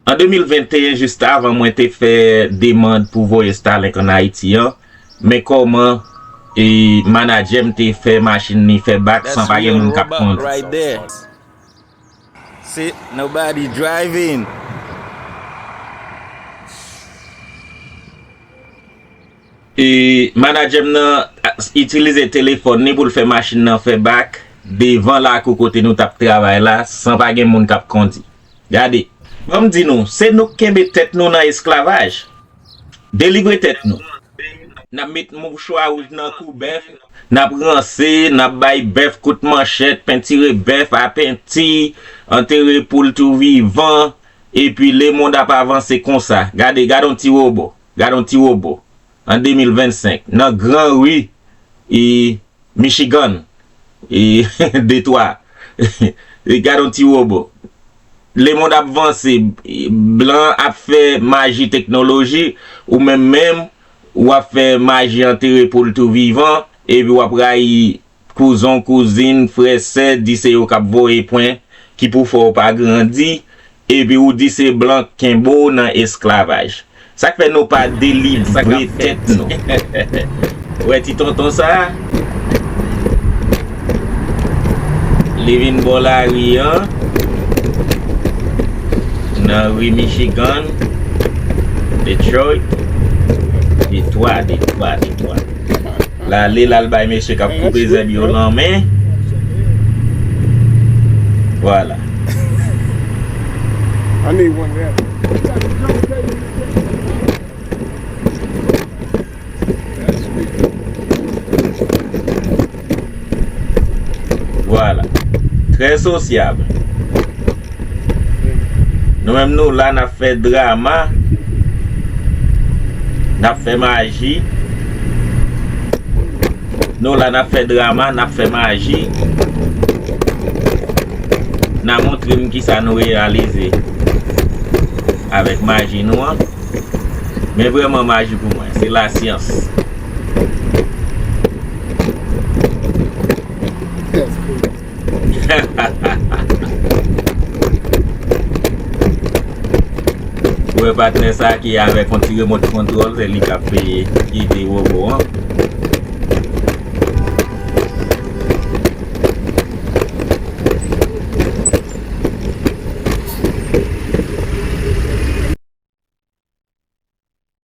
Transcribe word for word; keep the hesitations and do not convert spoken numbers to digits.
An de mil venteyen, jis avan mwen te fè demann pou voye Starlink ann Ayiti an, men kòman e manadjè m te fè machin li fè bak san pa gen moun k ap kondi. See, nobody driving. E manadjè m nan itilize telefòn li pou l fè machin nan fè bak devan lakou kote nou t ap travay la san pa gen moun k ap kondi. Gade, ban m di nou, se nou k kenbe tèt nou nan esklavaj. Delivre tèt nou. N ap met mouchwa wouj nan kou bèf, n ap ranse, n ap bay bèf kout manchèt, pentire bèf a penti, antere poul tou vivan, epi lemonn ap avanse konsa. Gade, gade yon ti wobo, gade yon ti wobo. An de mil vennsenk, nan gran ri e Michigan, e Detwa. Gade yon ti wobo. Lemonn ap vanse, blan ap fè maji teknoloji, ou menm menm, w ap fè maji antere poul tou vivan, epi w ap rayi kouzon, kouzin, frè, sè, di se yo k ap voye pwen ki pou fè w pa grandi, epi ou di se blan k kenbe w nan esklavaj. Sa k fè nou pa delivre tèt nou? Ou wè ti tonton sa a? Li vin bò lari an, nan ri Michigan, Detroit, Detwa, Detwa, Detwa. L ale, l al bay mesye k ap koupe zèb yo lanmen. Vwala. Vwala. Trè sosyab. Nou menm nou la, n ap fè drama, n ap fè maji. Nou la, n ap fè drama, n ap fè maji. N a montre m kisa nou reyalize avèk maji nou an. Men vrèman maji pou mwen, se lasyans. Ou wè patnè sa ki avèk yon ti remòt kontwòl, se li k ap peye kite wobo an.